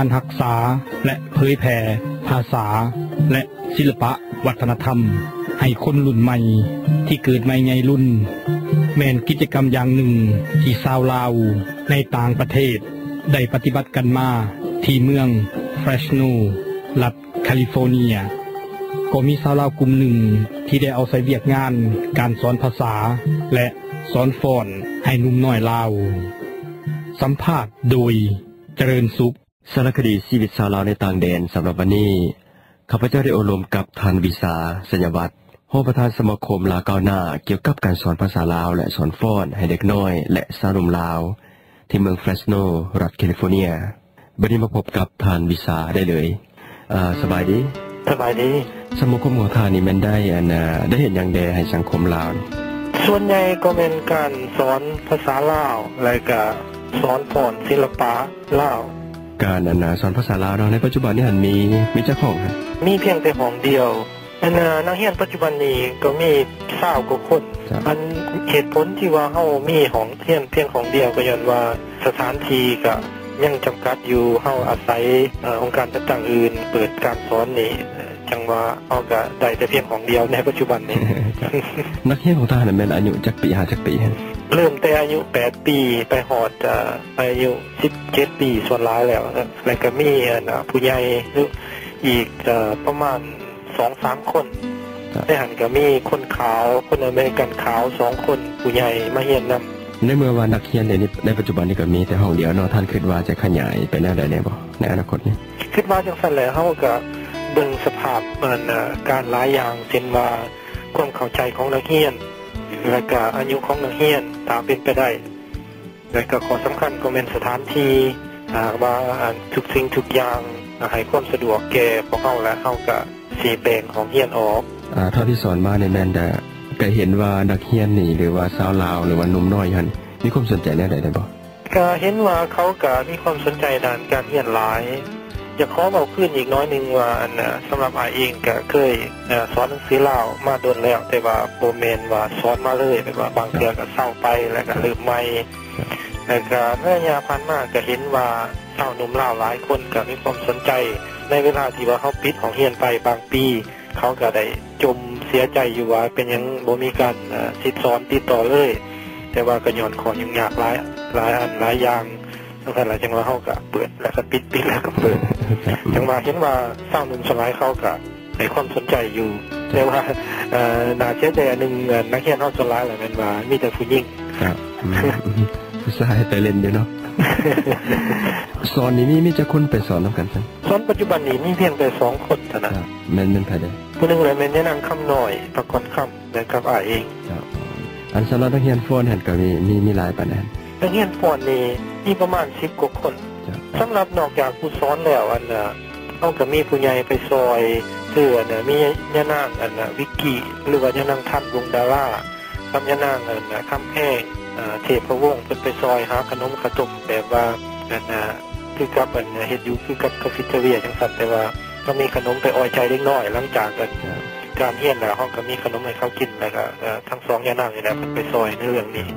ການຮັກສາ ແລະ ເຜີຍແຜ່ພາສາ ແລະ ສິລະປະວັດທະນະທຳໃຫ້ຄົນລຸ້ນໃໝ່ທີ່ເກີດໃໝ່ໃຫຍ່ລຸ້ນ ແມ່ນກິດຈະກຳຢ່າງໜຶ່ງທີ່ຊາວລາວໃນຕ່າງປະເທດໄດ້ປະຕິບັດກັນມາທີ່ເມືອງເຟຣສໂນ ລັດ California. ກໍມີຊາວລາວກຸ່ມໜຶ່ງທີ່ໄດ້ເອົາໃສ່ວຽກງານການສອນພາສາ ແລະ ສອນຟ້ອນໃຫ້ໜຸ່ມນ້ອຍລາວ. ສຳພາດໂດຍ ຈະເລີນສຸກ. ສາລະຄະດີຊີວິດຊາວລາວໃນຕ່າງແດນສຳລັບວັນນີ້, ຂ້າພະເຈົ້າໄດ້ໂອ້ລົມກັບທ່ານ ວິສາ ໄຊຍະວັດ, ຮອງປະທານສະມາຄົມລາວກ້າວໜ້າ ກ່ຽວກັບການສອນພາສາລາວ ແລະ ສອນຟ້ອນໃຫ້ເດັກນ້ອຍ ແລະ ຊາວໜຸ່ມລາວ ທີ່ເມືອງເຟຣສໂນ ລັດແຄລິຟໍເນຍ. ບັດນີ້ມາພົບກັບທ່ານ ວິສາ ໄດ້ເລີຍ. ອາ, ສະບາຍດີ. ສະບາຍດີ. ສະມາຄົມຂອງທ່ານນີ້ແມ່ນໄດ້, ອັນ, ໄດ້ເຮັດຫຍັງແດ່ໃຫ້ສັງຄົມລາວ? ສ່ວນໃຫຍ່ກໍແມ່ນການສອນພາສາລາວ ແລະ ກະສອນຟ້ອນສິລະປະລາວ. ການ, ອັນ, ສອນພາສາລາວເນາະ, ໃນປັດຈຸບັນນີ້ຫັ້ນມີ, ມີຈັກຫ້ອງ? ມີພຽງແຕ່ຫ້ອງດຽວ. ອັນ ເອີ ນັກຮຽນປັດຈຸບັນນີ້ກໍມີຊາວກວ່າຄົນ. ຄັບ. ອັນເຫດຜົນທີ່ວ່າເຮົາມີຫ້ອງຮຽນພຽງຫ້ອງດຽວ ກໍຍ້ອນວ່າສະຖານທີ່ກໍຍັງຈຳກັດຢູ່. ເຮົາອາໄສ ເອີ ອົງການຈັດຕັ້ງອື່ນເປີດການສອນນີ້ ຈັ່ງວ່າເຮົາກໍໄດ້ແຕ່ພຽງຫ້ອງດຽວໃນປັດຈຸບັນນີ້. ຄັບ. ນັກຮຽນຂອງທ່ານນັ້ນແມ່ນອາຍຸຈັກປີ ຫາຈັກປີ? ເລີ່ມແຕ່ອາຍຸແປດປີ ໄປຮອດ ເອີ ອາຍຸສິບເຈັດປີສ່ວນຫຼາຍແລ້ວ. ແລ້ວກໍມີ ອັນ ຜູ້ໃຫຍ່ ອີກ ເອີ ປະມານ ສອງສາມຄົນ. ຄັບ. ໃນຫັ້ນກໍມີຄົນຂາວ, ຄົນອາເມລິກັນຂາວສອງຄົນ, ຜູ້ໃຫຍ່ມາຮຽນນຳ. ໃນເມື່ອວ່ານັກຮຽນໃນ, ໃນປັດຈຸບັນນີ້ກໍມີແຕ່ຫ້ອງດຽວເນາະ, ທ່ານຄິດວ່າຈະຂະຫຍາຍໄປແນວໃດແດ່ບໍ່ ໃນອະນາຄົດນີ້? ຄິດວ່າຈັ່ງຊັ້ນແຫຼະ, ເຮົາກໍເບິ່ງສະພາບ ອັນ ການຫຼາຍຢ່າງ, ເຊັ່ນວ່າຄວາມເຂົ້າໃຈຂອງນັກຮຽນ, ແລ້ວກໍອາຍຸຂອງນັກຮຽນ, ຖ້າເປັນໄປໄດ້. ແລະກໍຂໍ້ສຳຄັນກໍແມ່ນສະຖານທີ່, ຖ້າຫາກວ່າ ອັນ ທຸກສິ່ງທຸກຢ່າງໃຫ້ຄວາມສະດວກແກ່ພວກເຮົາແລ້ວ, ເຮົາກໍຊິແບ່ງຫ້ອງຮຽນອອກ. ອາ, ເທົ່າທີ່ສອນມານີ້ແມ່ນ ກະເຫັນວ່ານັກຮຽນນີ້ ຫຼືວ່າຊາວລາວ ຫຼືວ່າໜຸ່ມນ້ອຍຫັ້ນ ມີຄວາມສົນໃຈແນວໃດແດ່ບໍ່? ກະເຫັນວ່າເຂົາກະມີຄວາມສົນໃຈດ້ານການຮຽນຫຼາຍ. ຢາກຂໍເວົ້າຄືນອີກໜ້ອຍໜຶ່ງວ່າ ອັນ ສຳລັບອ້າຍເອງກະເຄີຍ ສອນໜັງສືລາວມາດົນແລ້ວ, ແຕ່ວ່າບໍ່ແມ່ນວ່າສອນມາເລີຍ, ແບບວ່າບາງເທື່ອກໍເຊົາໄປ ແລ້ວກໍເລີ່ມໃໝ່. ແລ້ວກໍໃນໄລຍະຜ່ານມາກໍເຫັນວ່າຊາວໜຸ່ມລາວຫຼາຍຄົນກໍມີຄວາມສົນໃຈ. ໃນເວລາທີ່ວ່າເຮົາປິດຫ້ອງຮຽນໄປບາງປີ, ເຂົາກໍໄດ້ຈົ່ມເສຍໃຈຢູ່ວ່າເປັນຫຍັງບໍ່ມີການ ເອີ ສິດສອນຕິດຕໍ່ເລີຍ, ແຕ່ວ່າກໍຍ້ອນຂໍ້ຫຍຸ້ງຍາກຫຼາຍ, ຫຼາຍອັນຫຼາຍຢ່າງ. ຈັ່ງຊັ້ນລະ ຈັ່ງວ່າເຮົາກະເປີດ ແລ້ວກະປິດ, ປິດແລ້ວກະເປີດ. ຈັ່ງວ່າເຫັນວ່າຊາວໜຸ່ມສ່ວນຫຼາຍເຂົາກະໃຫ້ຄວາມສົນໃຈຢູ່, ແຕ່ວ່າ ເອີ ໜ້າເສຍໃຈອັນໜຶ່ງ, ນັກຮຽນເຮົາສ່ວນຫຼາຍລະແມ່ນວ່າມີແຕ່ຜູ້ຍິງ. ຄັບ. ອືມ ຜູ້ຊາຍໄປຫຼິ້ນຢູ່ເນາະ. ສອນນີ້ມີ, ມີຈັກຄົນໄປສອນນຳກັນຊັ້ນ? ສອນປັດຈຸບັນນີ້ມີພຽງແຕ່ສອງຄົນເທົ່ານັ້ນ. ຄັບ. ແມ່ນ, ແມ່ນໃຜແດ່? ຜູ້ໜຶ່ງລະແມ່ນຍານາງຄຳນ້ອຍ ພາກອນຄຳ ແລະ ກັບອ້າຍເອງ. ຄັບ. ອັນສຳລັບນັກຮຽນຟ້ອນຫັ້ນກໍມີ, ມີ, ມີຫຼາຍປານໃດ? ນັກຮຽນຟ້ອນນີ້ມີປະມານສິບກວ່າຄົນ. ຄັບ. ສຳລັບນອກຈາກຜູ້ສອນແລ້ວ, ອັນ ເຮົາກໍມີຜູ້ໃຫຍ່ໄປຊ່ອຍ, ຄື ອັນ ມີຍານາງ ອັນ ວິກກີ ຫຼືວ່າຍານາງທັນ ວົງດາລາ ກັບຍານາງ ອັນ ຄຳແພງ ເທບພະວົງ, ເພິ່ນໄປຊ່ອຍຫາຂະໜົມຂະຕົ້ມ ແບບວ່າ ອັນ ຄືກັບ ອັນ ເຮັດຢູ່ຄືກັບຄາເຟເທເຣຍຈັ່ງຊັ້ນ, ແຕ່ວ່າ ກໍມີຂະໜົມໄປອອຍໃຈເດັກນ້ອຍ. ຫຼັງຈາກ ອັນ ການຮຽນແລ້ວ ເຮົາກໍມີຂະໜົມໃຫ້ເຂົາກິນ, ແລ້ວກໍ ເອີ ທັງສອງຍານາງນີ້ແຫຼະ ເພິ່ນໄປຊ່ອຍໃນເລື່ອງນີ້.